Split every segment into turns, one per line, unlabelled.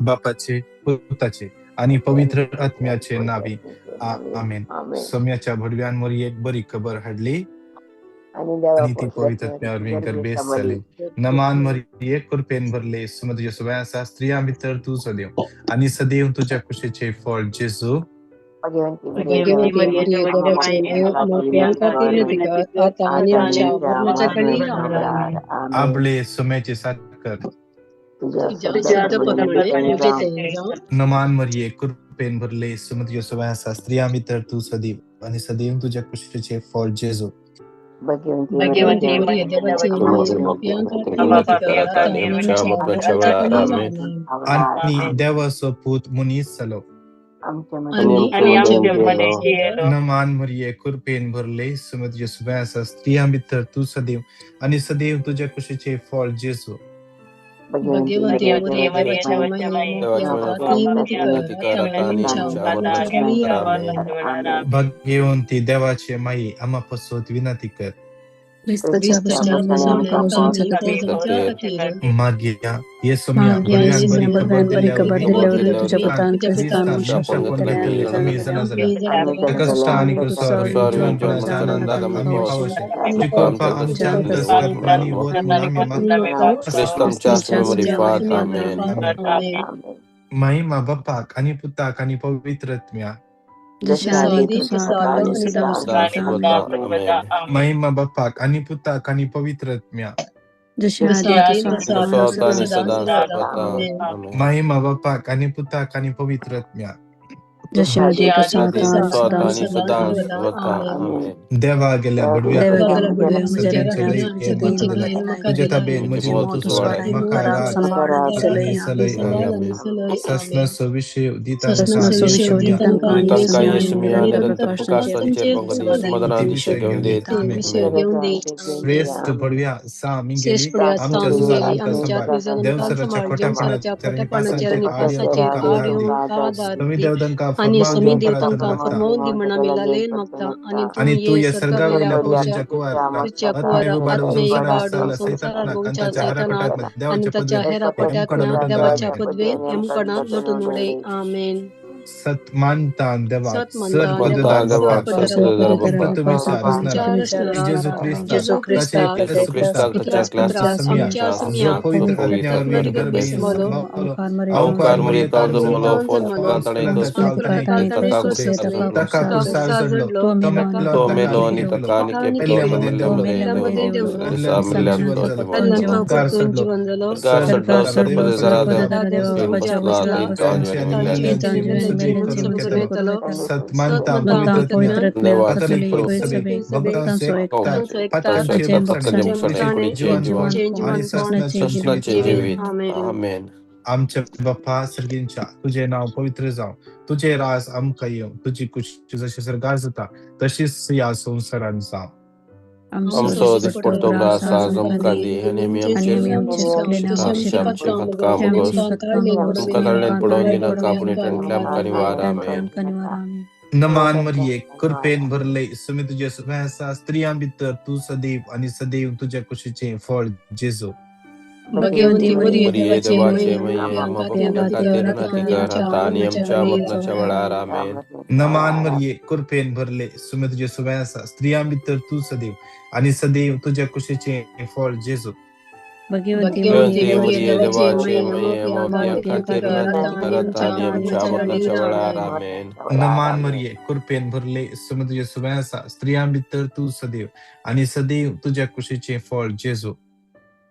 बापाचे, पुताचे आनी पवित्र आत्म्याचे नावी, आमेन. सोम्याच्या भडव्यान मरियेक बरी खबर हाडली
आणि
आणि ती पवित्र आत्म्यावरवीं गर्भेस्त जाली. नमान मरिये, कृपेन भरले, सुम तुज्या सगळ्या आसा, स्त्रियां भितर तूं सदैव आनी सदैव तुज्या कुशीचें फळ जेजू.
भगवती मरिये, देवाची माये, आम्हा पाप्यां खातीर विनंती कर, आता आनी आमच्या मरणाच्या खडीर. आमेन.
आबळे सोम्याचे साकर.
तुझ्या शब्दाप्रमाणे आमचे ते जावं.
नमान मरिये, कृपेन भरले, सुम तुज्या सगळ्या आसा, स्त्रियां भितर तूं सदैव आनी सदैव तुज्या कुशीचें फळ जेजू.
भगवती मरिये, देवाची माये, आम्हा पाप्यां खातीर विनंती कर, आता आनी आमच्या मरणाच्या खडीर. आमेन.
आनी देवाचो पूत मनीस जालो
आनी आमच्या मदें जियेलो.
नमान मरिये, कृपेन भरले, सुम तुज्या सगळ्या आसा, स्त्रियां भितर तूं सदैव आनी सदैव तुज्या कुशीचें फळ जेजू.
भगवती मरिये, देवाची माये, आम्हा पाप्यां खातीर विनंती कर, आता आनी आमच्या मरणाच्या खडीर. आमेन.
भाग्यवंती देवाचे माई, आम्हा पासत विनंती कर.
क्रिस्ताच्या
क्रिस्ताच्या आमच्या खातीर.
मागया ये सोम्या
मागया
बडव्यान
येसुम्या
बरी खबर
बडव्यान बरी
दिल्या
खबर
वरवीं
दिल्या वरवीं तुझ्या
क्रिस्तान
पुतान क्रिस्तान
वंशापण
वंशापण
घेतले आमी जाणा जाल्या,
आमी
त्या कश्टां आनी क्रुसावरवीं जिवनपणाच्या आनंदाक आमी पावशे, तुजी कृपा आमच्या अंतस्करणांनी वत म्हूण आमी मागता. आमेन. महिमा बापाक आनी पुताक आनी पवित्र आत्म्याक.
जशें आदी तसो आतां आनी सदां सर्वदा. आमेन.
महिमा बापाक आनी पुताक आनी पवित्र आत्म्याक.
जशें आदी तसो आतां आनी सदां सर्वदा. आमेन.
महिमा बापाक आनी पुताक आनी पवित्र आत्म्याक.
जशें आदी तसो आतां आनी सदां सर्वदा. आमेन.
देवा गेल्या बडव्या,
देवा गेल्या बडव्या, म्हज्या
सदींचे
रगतान
लय
आमच्या
हें म्हाका
दिनचे
दिलाय.
लय म्हाका
तुजे
दिलाय.
ताबेन म्हजी मौत सुवाळाय, म्हाका राज
सांबाळ आनी
आनी
चलय.
सलय. आमेन. सासणाचो विशय दितांकां येसुम्या ती विशय घेवन देत. आमेन. श्रेश्ठ बडव्या सा मिंगेली, आमच्या झुजान आमकां सांबाळ, देवसराच्या खोट्यापणाचेर आनी पासांचेर आड येवंक आमकां आदार दी. समी देवतांकां
आनी
फर्मावन
समी
दी
देवतांकां
प्रार्थना मागता.
फर्मावन दी म्हण आमी लालेन मागता. आनी तूं
आनी तूं
ये
ये
सर्गा
सर्गा
वयल्या
वयल्या
फौजेच्या
फौजींच्या कुवारा,
तुज्या
आत्मे
कुवारा,
उबाडून
आत्मे
संवसारार
इबाडून
सगल्या
संवसारार
सैतानाक आनी
भोंवच्या
ताच्या
सैतानाक
हेरापटांत
आनी
देवाच्या
ताच्या
पदवेन
हेरापट्याक
हेमकडां लोटून
देवाच्या
आमेन.
पदवेन हेमकणां लोटून उडय. आमेन.
सत मानतान देवाक,
सत
सर
मानतान
पददार
देवाक, सर
बापाक,
पददार
तुमकां
बापाक,
तुमी
विचार
असणारा
असणारा
जेजू क्रिस्ताक,
जेजू
ताचे
क्रिस्ताक,
एकल्याच पुताक,
पुत्रा
आमच्या
आमच्या
जो
समियाक,
पवित्र आत्म्या वरवीं
गर्भेस्त
गर्भेस्त
जालो,
मावलो, अवकार मरियेतान जल्मलो, पोन्स पिलाताच्या कालताणे ताका कुर्सार चडलो, तो मेलो आनी ताका निकेपलो, मेल्ल्या मदें देंवलो, कडल्यान जीवन जालो, उपकार सोडलो, सर्ग तांची आनी मेल्ल्यांची मुसुबी करून घेतलो. सत मानता पवित्र आत्म्या, कातोलीक सभेक, भक्तांचो एकतार, पातकांचे भोगसणे, जीवन आनी सासणाचें जिवीत.
आमेन.
आमच्या बाप्पा सर्गींच्या, तुजें नांव पवित्र जावं, तुजें राज आमकां येवं, तुजी कुशी जशी सर्गार जाता तशीच ह्या संवसारांत जावं.
आमचो
दिसपडतो ग्रास आज आमकां दी आनी आमी आमचे आमचे खतका मोगोस तुमकां ताळ्यान पडोवन दिनाका, पूण हितूंतले आमकां निवार. आमेन.
नमान मरिये, कृपेन भरले, सुमी तुजे सुमें आसा, स्त्रियां भितर तूं सदैव आनी सदैव तुज्या कुशीचें फळ जेजू.
भगवती
मरिये
मरिये,
देवाचे
देवाचे
माये,
माये,
आम्हा
आमकां
पाप्यां खातीर
खातीर
विनंती कर, आता आनी आमच्या मरणाच्या वेळार. आमेन.
नमान मरिये, कृपेन भरले, सुमे तुजे सुमें आसा, स्त्रियां भितर तूं सदैव आनी सदैव तुज्या कुशीचें फळ जेजू.
भगवती
भगवती
मरिये
मरिये,
देवाचे
देवाचे
माये,
माये,
आम्हा
आमकां
पाप्यां खातीर विनंती कर, आता आनी आमच्या मरणाच्या वेळार. आमेन.
नमान मरिये, कृपेन भरले, सुमे तुजे सुमें आसा, स्त्रियां भितर तूं सदैव आनी सदैव तुज्या कुशीचें फळ जेजू.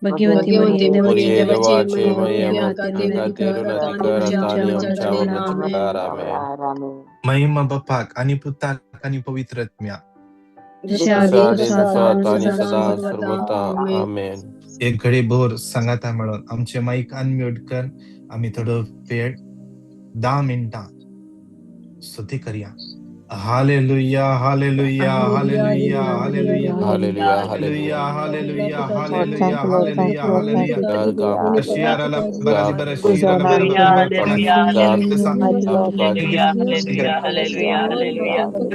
भगवती
भगवती
मरिये,
मरिये,
मरिये
देवाचे
देवाचे
माये,
माये, आम्हा
आमकां
पाप्यां
खातीर
खातीर
विनंती
विनंती
कर,
कर,
आता
आता
आनी
आनी
आमच्या
आमच्या
मरणाच्या
मरणाच्या
वेळार.
वेळार. आमेन.
महिमा बापाक आनी पुताक आनी पवित्र आत्म्याक.
जशें
जशें
आदी
आदी
तसो
तसो
आतां
आतां
आनी
आनी
सदां
सदां
सर्वदा.
सर्वदा.
आमेन.
आमेन.
एक घडी भोर सांगाता मेळोन आमचे मायक अनम्यूट कर, आमी थोडो वेळ 10 मिनटां स्तुती करया. Hallelujah, hallelujah,
hallelujah,
hallelujah,
hallelujah,
hallelujah.
Hallelujah.
Hallelujah,
hallelujah,
hallelujah.
Hallelujah,
Lord,
hallelujah,
thank you, Lord, thank
hallelujah,
you, Lord, thank
hallelujah.
you,
Gargam,
Shira la bara di
Gam,
bara shira la bara
Hallelujah.
bara bara bara.
Hallelujah,
Sa
Mighty Lord,
hallelujah, hallelujah, hallelujah.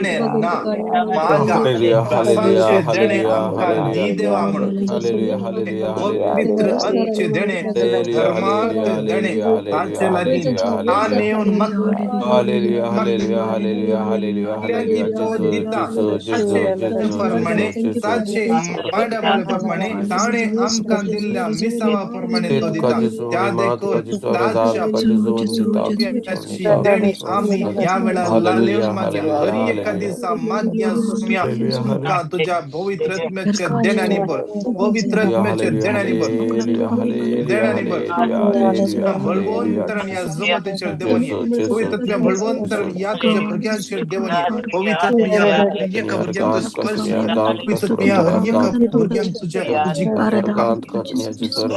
ने ना मागा
Hallelujah, hallelujah,
ब्रसांचे देणे
hallelujah,
आमकां
hallelujah.
दी देवा म्हणून
Hallelujah, hallelujah, hallelujah.
पवित्र आत्म्याचे देणे
Hallelujah,
धर्मार्थ
hallelujah,
देणे
hallelujah, hallelujah,
ताचे लागीं
hallelujah,
तान
hallelujah.
येवन
Hallelujah, hallelujah,
मागल्यांची
hallelujah, hallelujah, hallelujah.
पद
Gesù,
दिता
Gesù, Gesù,
ताचे
Gesù,
प्रमाणे
Gesù, Gesù,
ताचे मांडावळे प्रमाणे ताणें आमकां दिल्ल्या मिसावा प्रमाणे
Te
तो
तुका
दिता
Gesù,
त्या
ma
देखून
तुका Gesù, Reza,
ताच्या
तुका Gesù, Nita,
ची
Nita,
देणी आमी ह्या वेळार
Hallelujah,
लालेवन मागया
hallelujah,
हर एका
hallelujah.
दिसा मागया सुम्या
Hallelujah, hallelujah.
आमकां तुज्या पवित्र आत्म्याच्या देण्यांनी भर पवित्र आत्म्याच्या
Hallelujah,
देण्यांनी भर
hallelujah, hallelujah,
देण्यांनी भर
hallelujah, hallelujah, hallelujah.
बळवंतरण ह्या जमतेचेर देवोन ये
Gesù, Gesù,
पवित्र आत्म्या
Gesù,
बळवंतरण
Gesù.
ह्या तुज्या भुरग्यांचेर देवोन ये पवित्र आत्म्या ह्या हर एका भुरग्यांक तुजो स्पर्श पवित्र आत्म्या हर एका भुरग्यांक तुज्या तुजी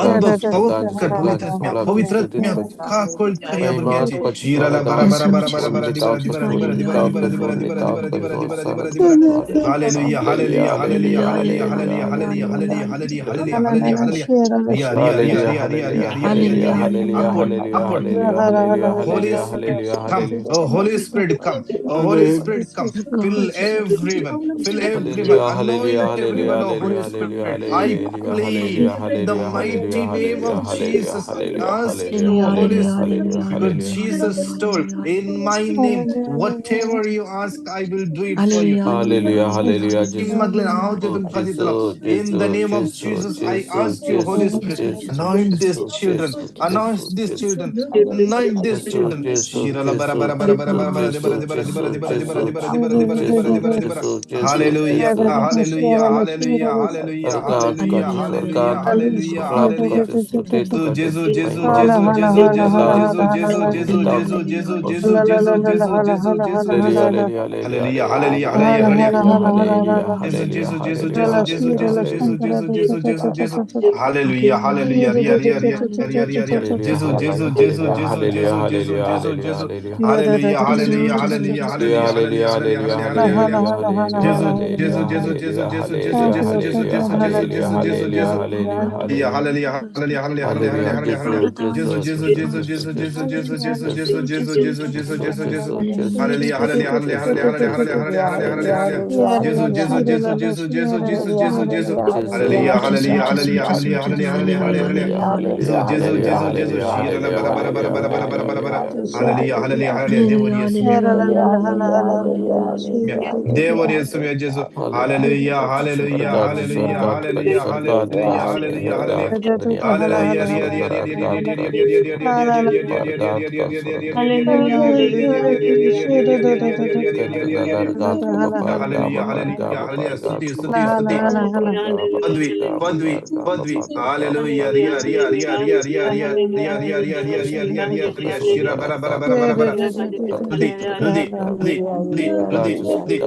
अनुभव कर पवित्र आत्म्या पवित्र आत्म्या का कळ कर ह्या भुरग्यांची शिराला बारा बारा बारा बारा बारा दिबरा दिबरा दिबरा दिबरा दिबरा दिबरा दिबरा दिबरा दिबरा दिबरा दिबरा दिबरा hallelujah hallelujah hallelujah hallelujah hallelujah hallelujah hallelujah hallelujah hallelujah hallelujah hallelujah Riya Riya Riya
Hallelujah,
Riya Riya
hallelujah,
Riya Riya Riya Riya
hallelujah,
Riya
hallelujah,
upward
hallelujah,
upward
hallelujah, hallelujah,
Holy
hallelujah,
Spirit,
hallelujah,
come.
hallelujah.
Oh, Holy Spirit, come. Oh, Holy Spirit, come. Fill everyone. Fill everyone.
Hallelujah, hallelujah,
Anoint
hallelujah,
everyone, oh
hallelujah,
Holy Spirit. I
hallelujah,
plead
hallelujah,
in the
hallelujah, hallelujah,
mighty name
hallelujah,
of
hallelujah,
Jesus.
hallelujah,
Ask,
hallelujah,
oh Holy
hallelujah,
Spirit.
hallelujah,
Because
hallelujah.
Jesus told, in my name, whatever you ask, I will do it for you.
Hallelujah, hallelujah, Jesus.
Magdalene, how did you call it?
Jesus,
In the
Jesus,
name of
Jesus,
Jesus, I
Jesus,
ask you, Holy
Jesus,
Spirit,
Jesus,
anoint these
Jesus,
children,
Jesus,
anoint
Jesus,
these
Jesus.
children, anoint these
Jesus,
children.
Jesus,
Shirala bara
Jesus,
bara bara bara
Jesus,
bara bara debara
Jesus,
debara debara
Jesus,
debara debara
Jesus,
debara debara debara debara
Jesus,
debara debara.
Jesus, Jesus,
Hallelujah,
Jesus.
hallelujah, hallelujah, hallelujah,
Argat
hallelujah,
ka Jesus,
hallelujah,
Argat,
hallelujah,
Argat ka
hallelujah.
Jesus, Udit ka
Jesu,
Jesus,
Jesu,
Mahima,
Jesu, Jesu, Jesu,
Argat
Jesu,
ka Jesus,
Jesu, Jesu,
Undita
Jesu, Jesu,
ka
Jesu, Jesu, Jesu, Jesu, Jesu,
Hallelujah,
Jesu.
hallelujah, hallelujah,
Hallelujah, hallelujah, hallelujah, hallelujah.
hallelujah, hallelujah,
Jesus,
hallelujah,
Jesus, Jesus,
hallelujah,
Jesus, Jesus,
hallelujah,
Jesus,
hallelujah.
Jesus, Jesus, Jesus, Jesus, Jesus. Hallelujah, hallelujah, ria, ria, ria, ria, ria, ria.
Hallelujah,
Jesus,
hallelujah,
Jesus, Jesus,
hallelujah,
Jesus,
hallelujah,
Jesus, Jesus,
hallelujah,
Jesus,
hallelujah,
Jesus.
hallelujah.
Hallelujah, hallelujah, hallelujah, hallelujah,
Hallelujah,
hallelujah,
hallelujah,
hallelujah, hallelujah, hallelujah.
hallelujah, hallelujah,
Jesus, Jesus,
hallelujah,
Jesus, Jesus,
hallelujah,
Jesus, Jesus,
hallelujah,
Jesus, Jesus,
hallelujah,
Jesus, Jesus,
hallelujah,
Jesus, Jesus,
hallelujah,
Jesus.
hallelujah,
Yeah,
hallelujah.
hallelujah, hallelujah, hallelujah, hallelujah,
Hallelujah,
hallelujah, hallelujah.
Jesus,
Jesus,
Jesus,
Jesus,
Jesus,
Jesus,
Jesus,
Jesus, Jesus,
Jesus,
Jesus, Jesus,
Jesus,
Jesus, Jesus, Jesus, Jesus,
Jesus,
Jesus, Jesus.
Jesus, Jesus,
Hallelujah, hallelujah,
Jesus,
hallelujah, hallelujah,
Jesus,
hallelujah,
Jesus,
hallelujah, hallelujah, hallelujah, hallelujah.
Jesus, Jesus,
Jesus, Jesus, Jesus, Jesus, Jesus, Jesus, Jesus, Jesus.
Jesus,
Hallelujah, hallelujah, hallelujah, hallelujah, hallelujah, hallelujah, hallelujah, hallelujah.
Hallelujah,
Jesus,
hallelujah,
Jesus,
hallelujah,
Jesus, Jesus.
hallelujah,
Shira la
hallelujah,
bara bara bara
hallelujah,
bara bara bara
hallelujah,
bara bara.
hallelujah.
Hallelujah, hallelujah, hallelujah. Devoria Devoria sumia Jesu.
Hallelujah.
Hallelujah, hallelujah,
Swargad,
hallelujah,
Swargad,
hallelujah,
Swargad,
hallelujah,
Kasme,
hallelujah, hallelujah.
Hargad,
Hallelujah.
Dhaniyargad, Swargad, Kajisu, Pargad, Kasurandar, Gadar, Kapapar,
Hallelujah,
Gama, Par,
hallelujah,
Gama,
hallelujah.
Par,
Stuti,
Gad,
stuti,
Kapapar,
stuti.
Gama, Par, Gama, Par,
Padvi,
Gama,
Padvi,
Par, Gama,
Padvi.
Par, Gama,
Hallelujah.
Par,
Ria, ria, ria, ria, ria, ria, ria, ria, ria, ria, ria, ria, ria, ria. Shira, bara, bara, bara, bara, bara. Rudi, Rudi, Rudi, Rudi, Rudi, Rudi,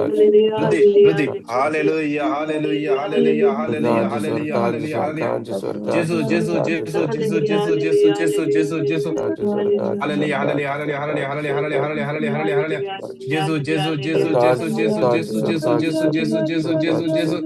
Rudi, Rudi. Hallelujah, hallelujah, hallelujah, hallelujah, hallelujah, hallelujah, hallelujah. Jesus, Jesus, Jesus, Jesus, Jesus, Jesus, Jesus, Jesus, Jesus. Hallelujah, hallelujah, hallelujah, hallelujah, hallelujah, hallelujah, hallelujah, hallelujah, hallelujah. Jesus, Jesus, Jesus, Jesus, Jesus, Jesus, Jesus, Jesus, Jesus, Jesus, Jesus, Jesus.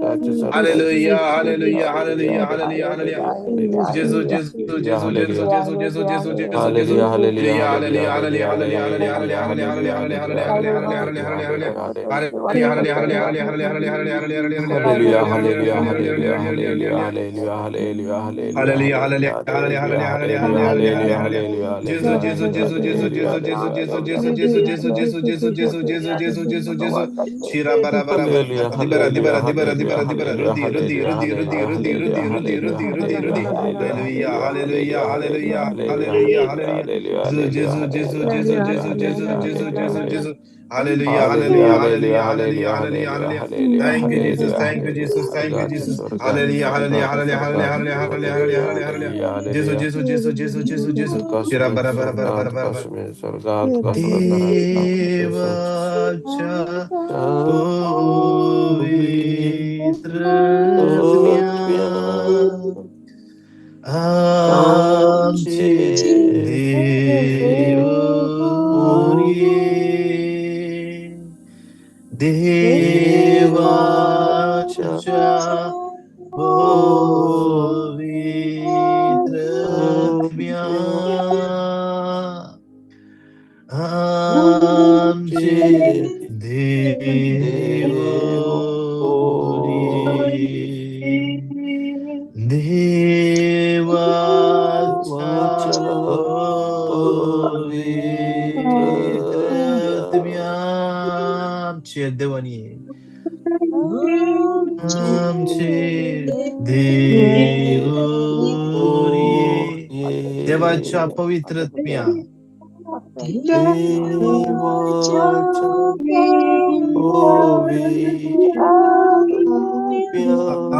Hallelujah, hallelujah, hallelujah, hallelujah, hallelujah. Jesus, Jesus, Jesus, Jesus, Jesus, Jesus, Jesus, Jesus, Jesus.
Hallelujah, hallelujah,
Hallelujah,
hallelujah,
hallelujah,
hallelujah,
hallelujah, hallelujah,
hallelujah,
hallelujah,
hallelujah,
hallelujah, hallelujah,
hallelujah,
hallelujah, hallelujah,
hallelujah,
hallelujah,
hallelujah,
hallelujah. Hallelujah, hallelujah, hallelujah, hallelujah, hallelujah,
hallelujah.
hallelujah,
Hallelujah,
hallelujah,
hallelujah,
hallelujah, hallelujah,
hallelujah,
hallelujah.
hallelujah, hallelujah, hallelujah,
Hallelujah, hallelujah,
hallelujah,
hallelujah,
hallelujah,
hallelujah, hallelujah, hallelujah,
hallelujah,
hallelujah, hallelujah.
hallelujah,
Jesus, Jesus,
hallelujah,
Jesus, Jesus,
hallelujah,
Jesus, Jesus,
hallelujah,
Jesus,
hallelujah.
Jesus, Jesus, Jesus, Jesus, Jesus, Jesus, Jesus, Jesus, Jesus. Shira bara bara bara,
Hallelujah,
dibara
hallelujah,
dibara dibara
hallelujah,
dibara dibara,
hallelujah,
rudi rudi
hallelujah,
rudi rudi
hallelujah,
rudi
hallelujah,
rudi rudi
hallelujah,
rudi rudi
hallelujah,
rudi.
hallelujah,
Hallelujah,
hallelujah,
hallelujah,
hallelujah,
hallelujah,
hallelujah,
hallelujah,
hallelujah,
hallelujah.
hallelujah,
Jesus,
hallelujah,
Jesus,
hallelujah,
Jesus,
hallelujah,
Jesus, Jesus,
hallelujah,
Jesus,
hallelujah,
Jesus,
hallelujah.
Jesus. Hallelujah,
Hallelujah,
hallelujah,
hallelujah,
hallelujah, hallelujah,
hallelujah,
hallelujah,
hallelujah,
hallelujah.
hallelujah,
Thank you, Jesus.
hallelujah,
Thank you,
hallelujah.
Jesus. Thank you,
Hargaj,
Jesus.
Swargaj,
Hallelujah, hallelujah,
Swargaj,
hallelujah, hallelujah,
Swargaj,
hallelujah, hallelujah,
Hallelujah,
hallelujah, hallelujah.
hallelujah,
Jesus,
hallelujah.
Jesus, Jesus, Jesus, Jesus, Jesus. Shira
Kashmir,
bara bara bara bara
Swargant,
bara bara.
Kashmir, Swargant, Kashmir,
देवाच्या पवित्र आत्म्या आमचे देव रे
देवाच्या पवित्र आत्म्या आमचे देव देवाच्या पवित्र आत्म्या आमचे देवानी आमचे देव देवाच्या पवित्र आत्म्या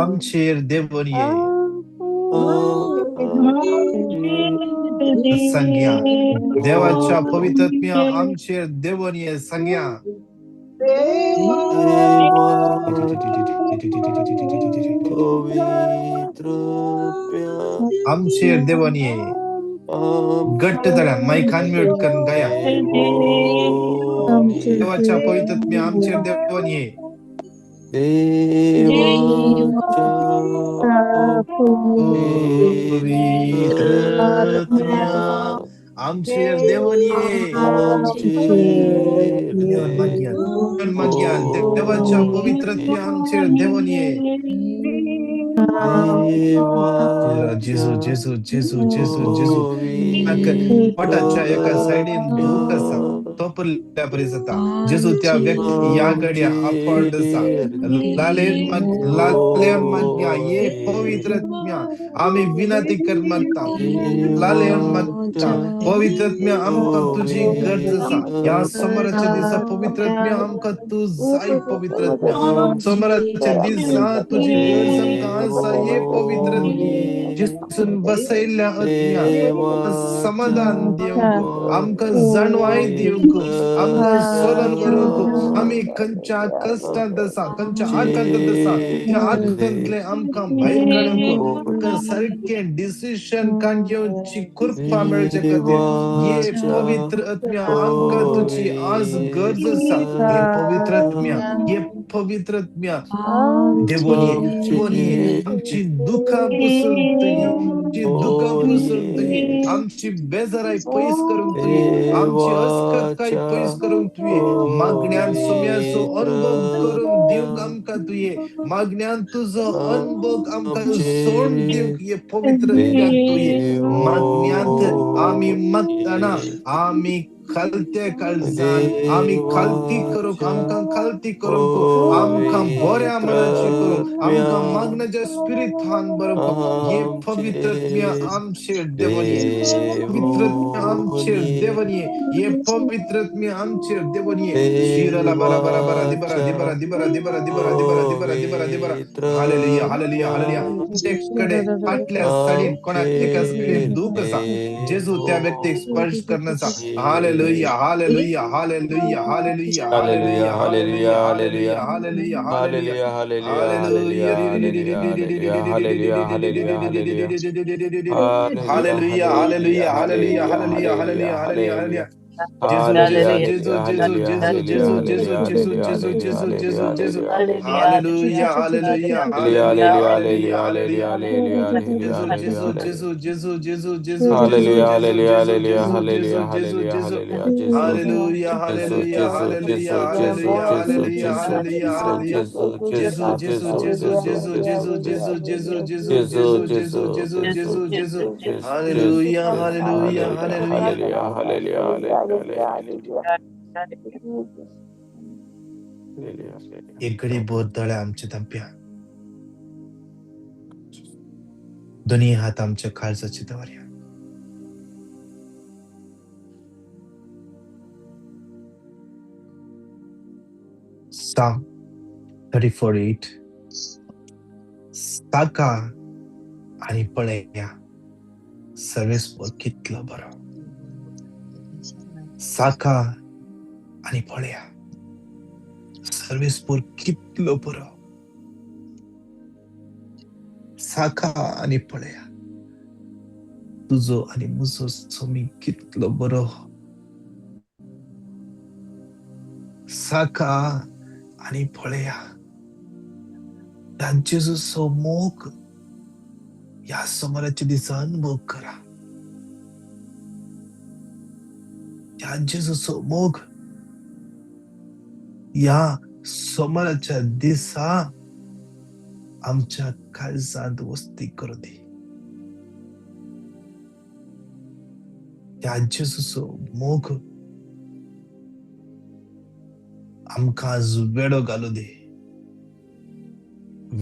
आमचेर देवनिये संज्ञा देवाच्या पवित्र आत्म्या आमचेर देवनिये संज्ञा आमचेर देवनिये घट्ट जाल्यान मायक अनम्यूट करून गाया. देवाच्या पवित्र आत्म्या आमचेर देवनिये पवित्र आत्म्या आमचेर देवनिये देवाच्या पवित्र आत्म्या आमचेर देवनिये. जेजू जेजू जेजू जेजू जेजू. पोटाच्या एका सायडीन दूख आसा तो पुरल्या परी जाता. जेजू त्या व्यक्ती ह्या घडया आफोर्ड आसा. लालेन मागया ये पवित्र आत्म्या आमी विनंती कर मागता. लालेन मागता पवित्र आत्म्या आमकां तुजी गरज आसा. ह्या सोमाराच्या दिसा पवित्र आत्म्या आमकां तूं जाय. पवित्र आत्म्या सोमाराच्या दिसा तुजी गरज आमकां आसा. ये पवित्र जेजून बसयल्ल्या आत्म्या समाधान दिवंक आमकां जाणवाय दिवंक आमकां सोदन करूंक. आमी खंयच्या कश्टांत आसा खंयच्या आकांतांत आसा त्या आकांतले आमकां भायर काडूंक आमकां सारकें डिसिशन घेवची कृपा मेळचे खातीर ये पवित्र आत्म्या आमकां तुजी आज गरज आसा. हे पवित्र आत्म्या हे पवित्र आत्म्या देवोनी देवोनी आमची दुखां पुसून तुवें आमची दुखां पुसून तुवें आमची बेजाराय पयस करूंक तुवें आमची अस्कतकाय पयस करूंक तुवें मागण्यान सोम्याचो अनुभव करून दिवंक आमकां तुवें मागण्यान तुजो अनुभव आमकां सोडून दिवंक हे पवित्र आत्म्या तुवें मागण्यांत आमी मागतना आमी खालते काळजान आमी खालती करूंक आमकां खालती करूंक आमकां बऱ्या मनाची करूंक आमकां मागण्याच्या स्पिरितान बरोवंक हे पवित्र आत्म्या आमचेर देवनिये पवित्र आत्म्या आमचेर देवनिये हे पवित्र आत्म्या आमचेर देवनिये. शिरला बरा बरा बरा दिबरा दिबरा दिबरा दिबरा दिबरा दिबरा दिबरा दिबरा दिबरा. Hallelujah hallelujah hallelujah. कडे फाटल्या साडीन कोणाक एका सायडीन दूख आसा जेजू त्या व्यक्तीक स्पर्श करण्याचा. Hallelujah hallelujah hallelujah hallelujah hallelujah hallelujah hallelujah hallelujah hallelujah hallelujah hallelujah hallelujah hallelujah hallelujah hallelujah hallelujah. Gesù Gesù Gesù Gesù Gesù Gesù Gesù Gesù Gesù Gesù Gesù. Hallelujah hallelujah hallelujah hallelujah hallelujah. Gesù Gesù Gesù Gesù Gesù Gesù Gesù Gesù Gesù Gesù Gesù Gesù. Hallelujah hallelujah hallelujah hallelujah hallelujah hallelujah hallelujah. Gesù Gesù Gesù Gesù Gesù Gesù Gesù Gesù Gesù Gesù Gesù Gesù Gesù. Hallelujah hallelujah hallelujah. एक घडी बोध दोळे आमचे धांपया. दोन्ही हात आमच्या काळजाचे दवरया. Psalm 34:8. साका आनी पळया सर्वेस्पर कितलो बरो. साका आनी पळया सर्वेस्पर कितलो बरो. साका आनी पळया तुजो आनी म्हजो स्वामी कितलो बरो. साका आनी पळया त्या जेजूचो मोग ह्या सोमाराच्या दिसा अनुभव करा. ह्या जेजूचो मोग ह्या सोमाराच्या दिसा आमच्या काळजांत वस्ती करूं दी. त्या जेजूचो मोग आमकां आज वेडो घालूं दी,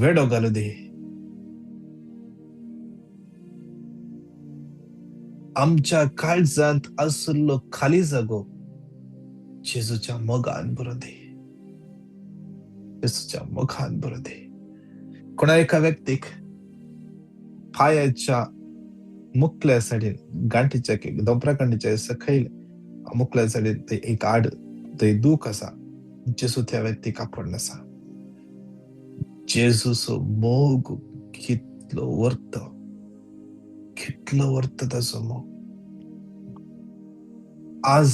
वेडो घालूं दी. आमच्या काळजांत आशिल्लो खाली जागो जेजूच्या मोगान भरूं दी, जेजूच्या मोगान भरूं दी. कोणा एका व्यक्तीक पांयाच्या मुखल्या सायडीन गांठीच्या दोंपरा गांठीच्या सकयल मुखल्या सायडीन थंय एक आड थंय दूख आसा. जेजू त्या व्यक्तीक आपोवन आसा. जेजूचो मोग कितलो वर्थ, कितलो वर्थ ताचो मोग. आज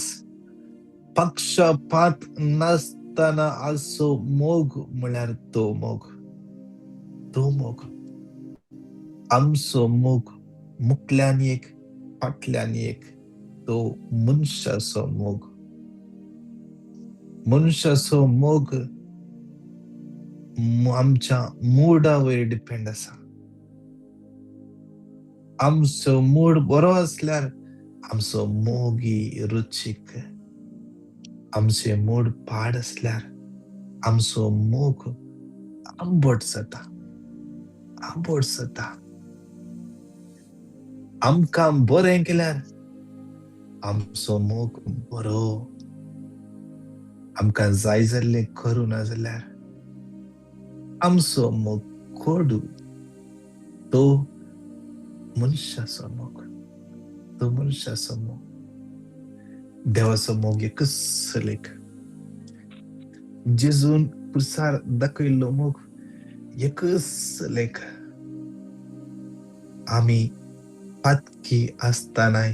पक्षपात नासतना आजचो मोग म्हळ्यार तो मोग, तो मोग. आमचो मोग मुखल्यान एक फाटल्यान एक, तो मनशाचो मोग. मनशाचो मोग आमच्या मुडा वयर डिपेंड आसा. आमचो मूड बरो आसल्यार आमचो मोगी रुचीक, आमचे मूड पाड आसल्यार आमचो मोग आंबट जाता, आंबट जाता. आमकां बरें केल्यार आमचो मोग बरो, आमकां जाय जाल्लें करूं ना जाल्यार आमचो मोग कोडू. तो मनशाचो मोग, तो मनशाचो मोग. देवाचो मोग एकच लेख. जेजून पुरसार दाखयल्लो मोग एकच लेख. आमी पातकी आसतनाय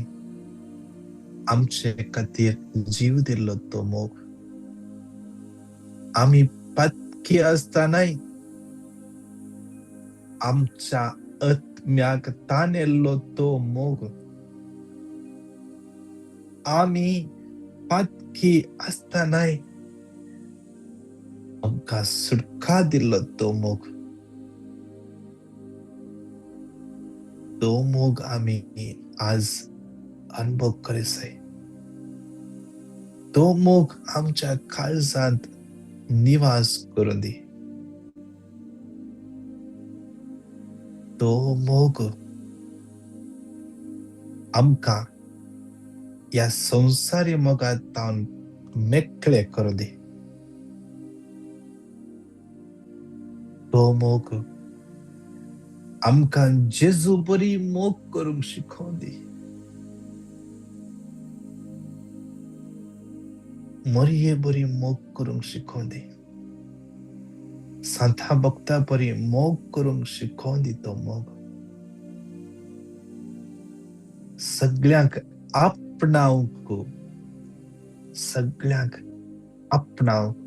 आमचे खातीर जीव दिल्लो तो मोग. आमी पातकी आसतनाय आमच्या आत्म्याक तानेल्लो तो मोग. आमी पातकी आसतनाय आमकां सुटका दिल्लो तो मोग. तो मोग आमी आज अनुभव करीत जाय. तो मोग आमच्या काळजांत निवास करूं दी. तो मोग आमकां ह्या संवसारी मोगांत मेकळे करूं दी. तो मोग आमकां जेजू बरी मोग करूंक शिकोवं दी. मरये बरी मोग करूंक शिकोवं दी. सांता भक्ता बरी मोग करूंक शिकोवं दी. तो मोग सगळ्यांक आपणावंक, सगळ्यांक आपणावंक.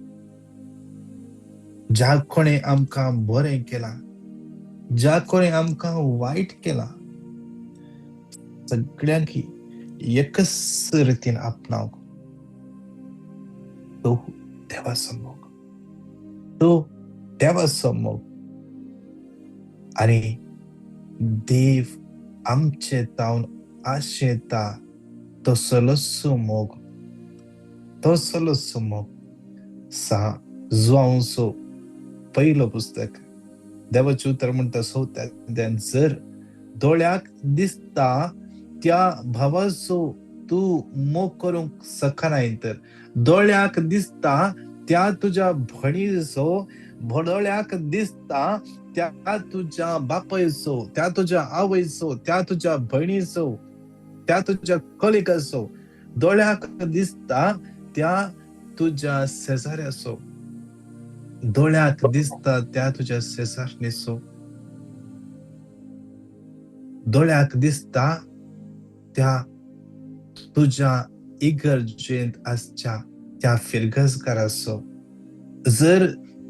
ज्या कोणें आमकां बरें केलां, ज्या कोणें आमकां वायट केलां, सगळ्यांक एकच रितीन आपणावंक. तो देवाचो मोग, तो देवाचो मोग. आनी देव आमचे तावन आशेता तसलोच मोग, तसलोच मोग. सा जुआंवचो पयलो पुस्तक देवाचें उतर म्हणटा चवथ्या, जर दोळ्याक दिसता त्या भावाचो तूं मोग करूंक शकनाय तर, दोळ्याक दिसता त्या तुज्या भयणीचो, दोळ्याक दिसता त्या तुज्या बापायचो, त्या तुज्या आवयचो, त्या तुज्या भयणीचो, त्या तुज्या कलिकाचो, दोळ्याक दिसता त्या तुज्या शेजाऱ्याचो, दोळ्याक दिसता त्या तुज्या शेजारणीचो, दोळ्याक दिसता त्या तुज्या इगर्जेंत आसच्या त्या फिरगजकाराचो जर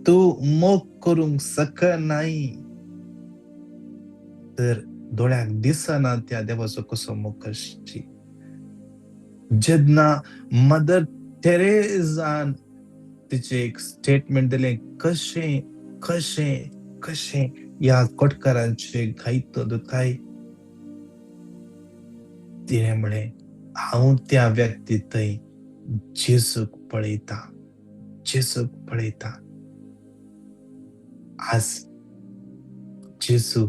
तूं मोग करूंक शकनाय तर दोळ्याक दिसना त्या देवाचो कसो मोग करशी? जेन्ना मदर टेरेजान तिचें एक स्टेटमेंट दिलें, कशें कशें कशें ह्या कोटकारांचे घायतो दुताय, तिणें म्हळें, हांव त्या व्यक्ती थंय जेजूक पळयता, जेजूक पळयता. आज जेजू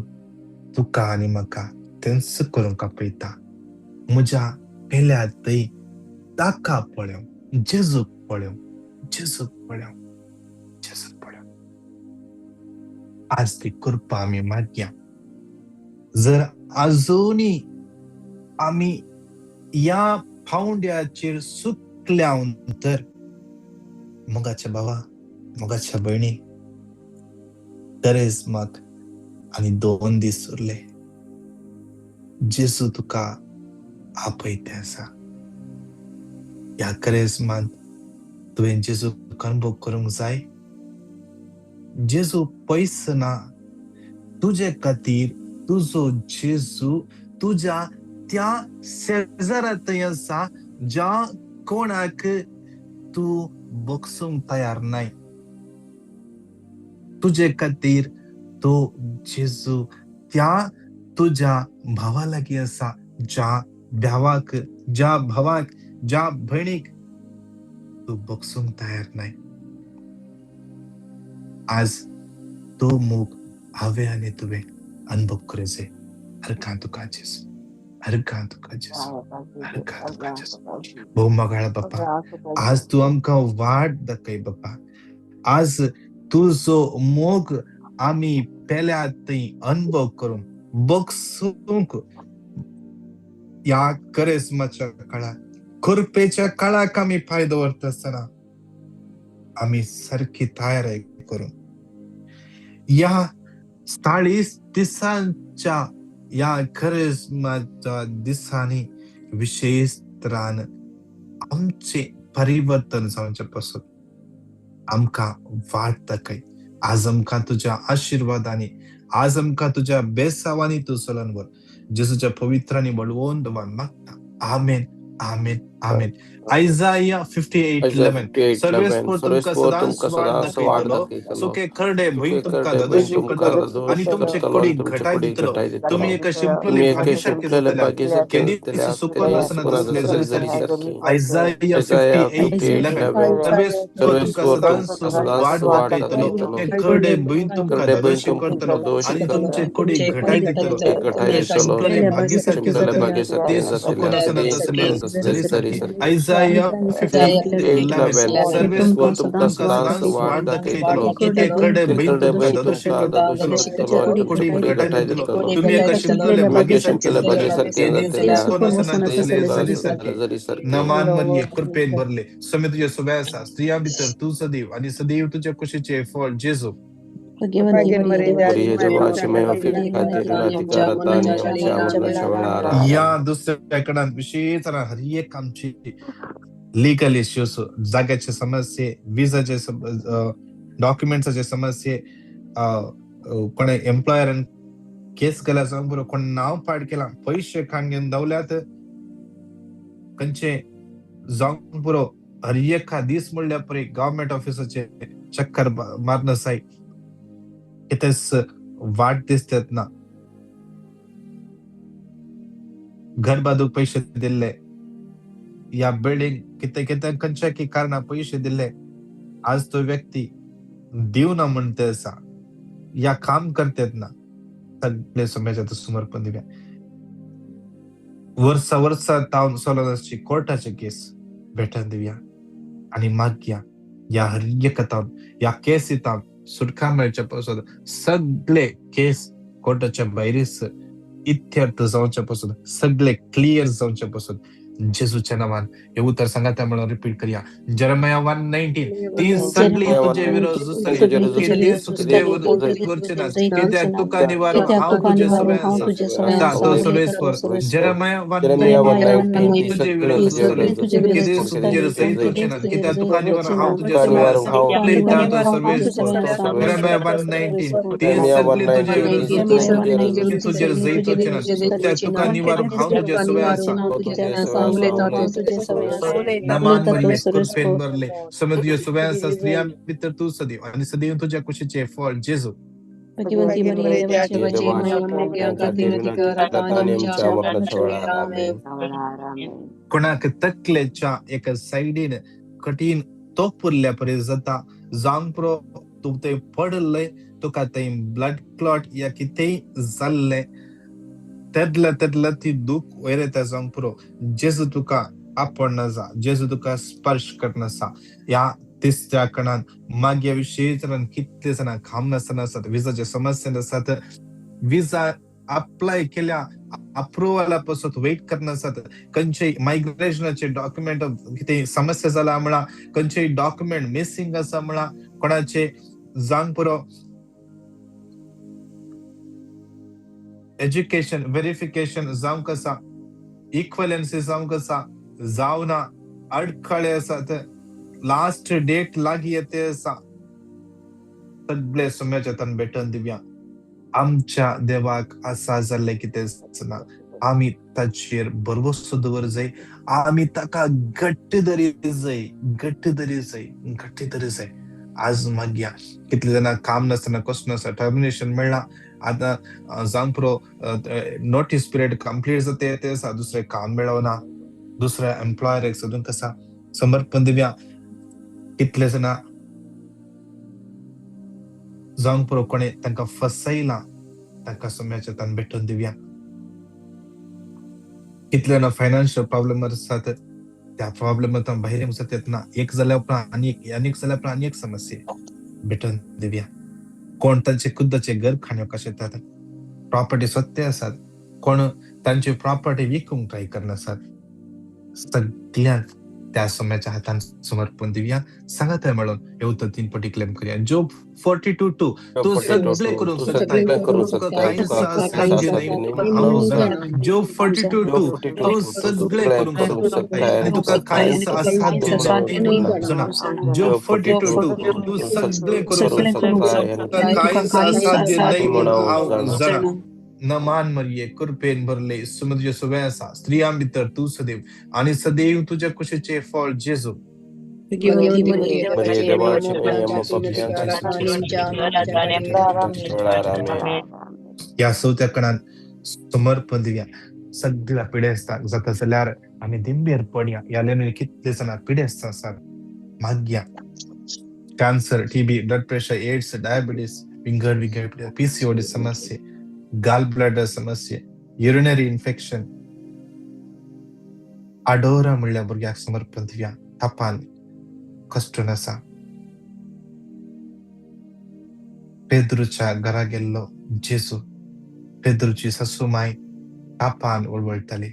तुका आनी म्हाका तेंच करूंक आपयता. म्हज्या पेल्या थंय ताका पळय, जेजूक पळय, जेजूक पळय, जेजूक पळय. आज ती कृपा आमी मागया. जर आजुनी आमी ह्या पावंड्याचेर सुकल्या तर मोगाच्या भावा, मोगाच्या भयणी, करेज्माक आनी 2 दीस उरले. जेजू तुका आपयते आसा. ह्या करेज्मांत तुवें जेजूक अनुभव करूंक जाय. जेजू पयस ना तुजे खातीर. तुजो जेजू तुज्या त्या शेजारा थंय आसा ज्या कोणाक तूं बगसूंक तयार नाय. तुजे खातीर तो जेजू त्या तुज्या भावा लागीं आसा, ज्या भावाक, ज्या भावाक, ज्या भयणीक तूं बगसूंक तयार नाय. आज तो मोग हांवें आनी तुवें अनुभव करूंक जाय. हरका तुका जेजू, हरका तुका जेजू, हरका तुका जेजू. भोव मोगाळ बापा, आज तूं आमकां वाट दाखय बापा. आज तुजो मोग आमी पेल्या थंय अनुभव करूंक, बगसूंक ह्या करेज्माच्या काळाक, कृपेच्या काळाक आमी पांय दवरता आसतना आमी सारकी तयारी करूंक ह्या 40 दिसांच्या ह्या करेज्माच्या दिसांनी विशेष तरान आमचें परिवर्तन जावचें पासून आमकां वाट दाखय. आज आमकां तुज्या आशिर्वादांनी, आज आमकां तुज्या बेसावांनी तूं चलोवन व्हर. जेजूच्या पवित्र आनी बळवंत नांवान मागता, आमेन, आमेन, आमेन. आयजाया 58:11. सर्वेस्पर तुमकां सदांच वाट दाखयतलो, सुके करडे भंय तुमकां धादोशी करतलो आनी तुमचे कुडीक घटाय दितलो. तुमी एका शिंपलेले भागी सारके जातले, केदीच सुकून आसना तसले जरी सारके. आयजाया 58:11. सर्वेस्पर तुमकां सदांच वाट दाखयतलो, करडे भंय तुमकां धादोशी करतलो आनी तुमचे कुडीक घटाय दितलो. तुमी शिंपलेले भागी सारके जातले, तेच सुकून आसना तसले जरी सारके. आयजाया 58:11. सर्वेस्पर तुमकां सदांच वाट दाखयतलो, करडे भंय तुमकां धादोशी करतलो, कुडीक घटाय दितलो. तुमी एका शिंपलेले भागी सारके जातले, केदीच सुकून आसना तसले जरी सारके. नमान मरिये, कृपेन भरले, स्वामी तुजे सोबे आसा. स्त्रियां भितर तूं सदैव आनी सदैव तुज्या कुशीचें फळ जेजू. ह्या दुसऱ्या कडेन विशेष हर एक आमची लिगल इश्यूज, जाग्याचे समस्ये, विजाचे डॉक्युमेंट्साचे समस्ये, कोणे एम्प्लॉयरान केस केल्या जावंक पुरो, कोण नांव पाड केलां, पयशे खाण घेवन दवल्यात खंयचे जावंक पुरो, हर एका दीस म्हणल्यार पळय गव्हर्मेंट ऑफिसाचे चक्कर मारन जाय, कितेंच वाट दिसतात ना. घर बांदूक पयशे दिल्ले, या बिल्डिंग कितें कितें खंयच्या की कारणां पयशे दिल्ले, आज तो व्यक्ती दिवना म्हणते आसा, या काम करतात ना. सगळे समाजात समर्पण दिव्या. वर्सा वर्सा तावन चलत आसची कोर्टाचे केस भेटन दिवया आनी मागया ह्या हर एका तावन, ह्या केसी तावन सुटका मेळच्या पासून सगळे केस कोर्टाच्या भायरीच इत्यर्थ जावच्या पासून, सगळे क्लियर जावच्या पासून जेजूच्या नांवान हे उतर सांगाता म्हणून रिपीट करया. जेरेमाया 1:19 ती सगळी तुजे विरोध झुजतली, ती तुजे करचे ना, कित्याक तुका निवारूंक हांव तुजे सवें आसा. तो सर्वेस्पर. जेरेमाया 1:19 तुजे विरोध झुजतली, कितें तुजेर जैत करचे ना, कित्याक तुका निवारूंक हांव तुजे सवें आसा. तो सर्वेस्पर. जेरेमाया 1:19 ती सगळी तुजे विरोध झुजतली, तुजेर जैत करचे ना, कित्याक तुका निवारूंक हांव तुजे सवें आसा. नमान मरिये, कृपेन भरले, समय तुझे सवें आसा, स्त्रियां भितर तूं सदैव आनी सदैव तुज्या कुशीचें फळ जेजू. कोणाक तकलेच्या एका सायडीन कठीण तोप उरल्या परी जाता, जावंक पुरो तूं थंय पडिल्लें, तुका थंय ब्लड क्लॉट या कितेंय जाल्लें, तेदला तेदला ती दूख वयर येता जावंक पुरो. जेजू तुका आपण आसा, जेजू तुका स्पर्श करना आसा. ह्या तिसऱ्या कणान मागीर विशेश कितले जाणां काम नासतना आसात, विजाचे समस्या आसात, विजा अप्लाय केल्या अप्रुवला पासून वेट करना आसात, खंयचेय मायग्रेशनाचे डॉक्युमेंट कितें समस्या जाला म्हणा, खंयचेय डॉक्युमेंट मिसिंग आसा म्हणा, कोणाचे जावंक पुरो एज्युकेशन व्हेरिफिकेशन जावंक आसा, इक्वलन्सी जावंक आसा, जावना, अडखळे आसात, लास्ट डेट लागीं येते आसा, सगळे सुम्याच्या हातान भेटून दिवया. आमच्या देवाक आसा जाल्लें कितें आसना, आमी ताचेर भरवंसो दवर जाय, आमी ताका घट्ट धरी जाय, घट्ट धरी जाय, घट्ट धरी जाय. आज मागया कितले जाणां काम नासतना कसो नासतना टर्मिनेशन मेळ्ळां, आतां जावंक पुरो नोटीस पिरियड कंप्लीट जाता ते आसा, दुसरें काम मेळना, दुसऱ्या एम्प्लॉयराक सोदूंक आसा. समर्पण दिवया. कितले जाणां जावंक पुरो कोणें तांकां फसयलां, तांकां सोम्याच्या हातान भेटून दिवया. कितले जाणां फायनान्शियल प्रॉब्लम आसात, त्या प्रॉब्लमांतल्यान भायर येवंक जाता येतना एक जाल्या उपरांत आनी एक, आनी एक जाल्या उपरांत आनी एक समस्या भेटून दिवया. कोण तांचे खुद्दाचे घर खाण्यो कशें येतात, प्रॉपर्टी सत्य आसात, कोण तांची प्रॉपर्टी विकूंक ट्राय करना आसात, सगळ्यांक त्या सोम्याच्या हातान समर्पण दिवया. सांगात म्हणून हे उतर 3 पटी क्लेम करूया. जोब 42:2 तूं सगळे करूंक शकताय, तुका कांयच असाध्य न्हय हांव जाणा. जोब 42:2 तूं सगळे करूंक शकताय आनी तुका कांयच असाध्य न्हय हांव जाणा. जोब 42:2 तूं सगळे करूंक शकताय, तुका कांयच असाध्य न्हय हांव जाणा. नमान मरिये, कृपेन भरले, तुझे सवें आसा, स्त्रियां भितर तूं सदैव आनी सदैव तुज्या कुशीचें फळ जेजू. ह्या चवथ्या कणान समर्पण दिवया. सगळ्या पिडेस्तांक जाता जाल्यार आमी दिंबेर पडया. ह्या लेनी कितले जाणां पिडेस्त आसात, मागया. Cancer, TB, blood pressure, AIDS, diabetes, विंगड विंगड PCOD समस्या, गाल ब्लॅडर समस्या, युरिनरी इन्फेक्शन, आडोरा म्हणल्या भुरग्याक समर्पण दिवया. तापान कश्टून आसा. पेद्रूच्या घरा गेल्लो जेजू, पेद्रूची सासू माय तापान वळवळटाली.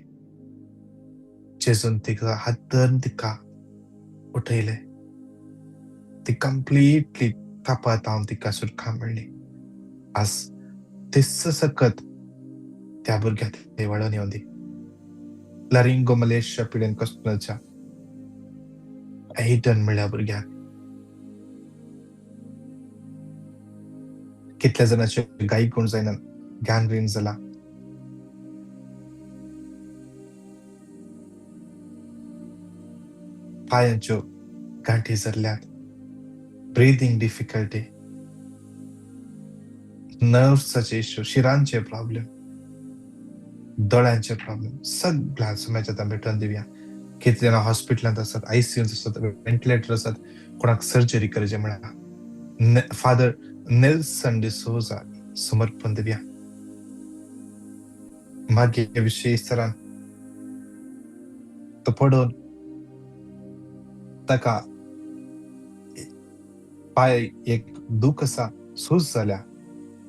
जेजून तिका हात धरून तिका उठयले. ती कंप्लिटली तापात हांव तिका सुटका मेळ्ळी. आज तेच सकत त्या भुरग्याक ते वळोवन येवं दी. लरिंगो मलेशिया पिडेन कस्टमरच्या एटन म्हणल्या भुरग्याक कितल्या जाणांचे गाय कोण जायना, गँग्रीन जाला. पांयांच्यो गांठी जाल्ल्यात, ब्रिदींग डिफिकल्टी, नर्व्साचे इश्यू, शिरांचे प्रॉब्लेम, दोळ्यांचे प्रॉब्लेम, सगळ्या सुम्याच्या आतां भेटून दिवया. कितले जाणां हॉस्पिटलांत आसात, आयसीयूंत आसात, व्हेंटिलेटर आसात, कोणाक सर्जरी करचें म्हळ्यार फादर नेल्सन डिसोजा समर्पण दिवया. मागीर विशेश तरान तो पडून ताका पांय एक दूख आसा, सूज जाल्या.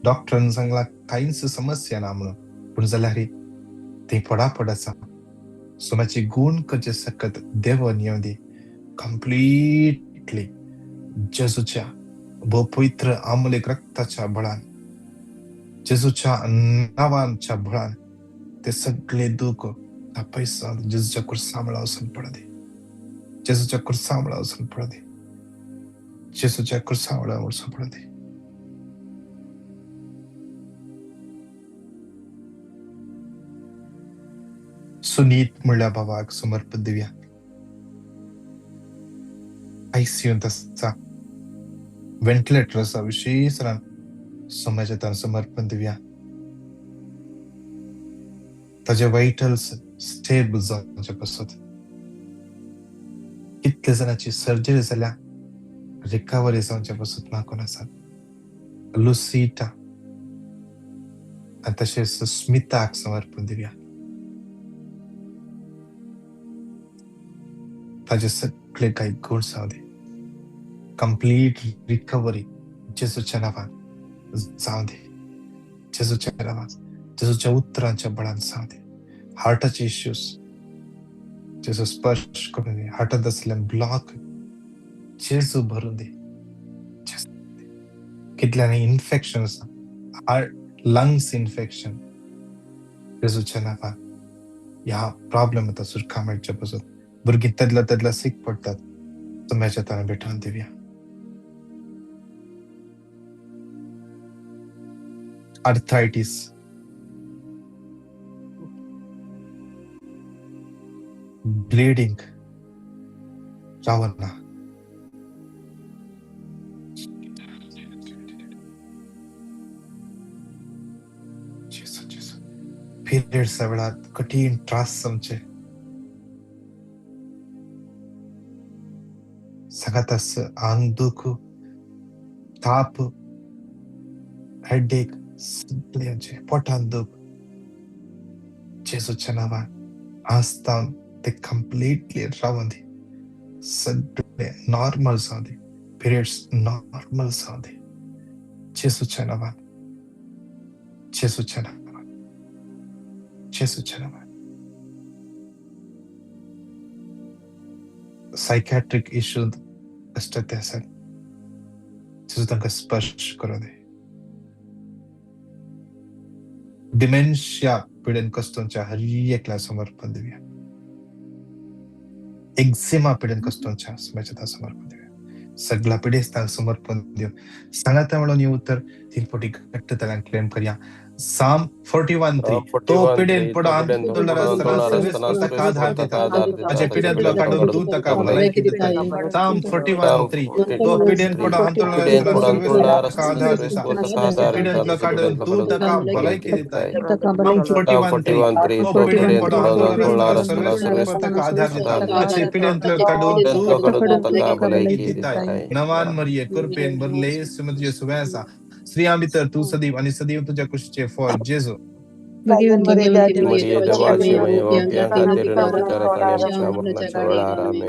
डॉक्टरान सांगला कांयच समस्या ना म्हणून, पूण जाल्यार ती पडापड आसा. सोम्याची गुण करचे सकत देवन येवं दी कंप्लिटली जेजूच्या भोव पवित्र आमूलेक रक्ताच्या बळान, जेजूच्या नांवाच्या बळान ते सगळे दुःख पैसा जेजूच्या कुर्सा वचून पडू दे, जेजूच्या कुर्सा वचून पडू दे, जेजूच्या कुर्सा वचून पडू दे. सुनीत म्हणल्या बाबाक समर्पण दिवया. आयसीयूंत आसा, व्हेंटिलेटर आसा, विशेष समाजात समर्पण दिवया. ताजे वायटल्स स्टेबल जावचे पासत कितले जाणांची सर्जरी जाल्या, रिकवरी जावचे पासत मागून आसात. लुसिटा आनी तशेंच स्मिताक समर्पण दिवया. ताजे सगळे काही गुण जावं दे, कंप्लीट रिकवरी जेजूच्या नांवान जावं दे, जेजूच्या नांवान, जेजूच्या उतरांच्या बळान जावं दे. हार्टाचे इश्यूज जेजू स्पर्श करून दे, हार्टांत आसलें ब्लॉक जेजू भरून दे. कितल्यांनी इन्फेक्शन आसा, हार्ट लंग्स इन्फेक्शन, जेजूच्या नांवान ह्या प्रॉब्लेम आतां सुटका मेळचे पासून भुरगीं तेदला तेदला सीक पडटात, सोम्याच्या ताणें भेटोवन दिवया. आर्थरायटीस, ब्लिडींग रावना, पिरियड्सा वेळार कठीण त्रास जावचे, सांगात आंग दुख, ताप, हेडेक, सगळ्यांचे पोटान दुख, जेजूच्या नांवान आज ते कंप्लिटली रावूं दी, सगळे नॉर्मल जावं दी, पिरियड्स नॉर्मल जावं दी, जेजूच्या नांवान, जेजूच्या नांवान, जेजूच्या नांवान. सायकॅट्रीक इश्यू आसता ते आसात, जेजू तांकां स्पर्श करूं दी. डिमेन्शिया पिडेन कस्तोंच्या हर एकल्या समर्पण दिवया. एक्झिमा पिडेन कस्तोंच्या समाजात समर्पण दिवया. सगळ्या पिडेस्तांक समर्पण दिवन सांगाता म्हणून हे उतर तीन पटी घट्ट तल्यान क्लेम करया. Psalm 41:3 तो पिडेन पडो आंतोळा ताका आधार दिता, ताचे पिडेंतलो काडून तूं ताका भलायकी दिता. Psalm 41:3 तो पिडेन पडो आंतोळा ताका आधार दिता, ताचे पिडेंतलो काडून तूं ताका भलायकी दिता. Psalm 41:3 तो पिडेन पडो आंतोळा ताका आधार दिता, ताचे पिडेंतलो काडून तूं ताका भलायकी दिता. नवान मरिये कृपेन भरले सुमतिचे सुवें आसा, स्त्रियां भितर तूं सदैव आनी सदैव तुज्या कुशीचें फळ जेजू.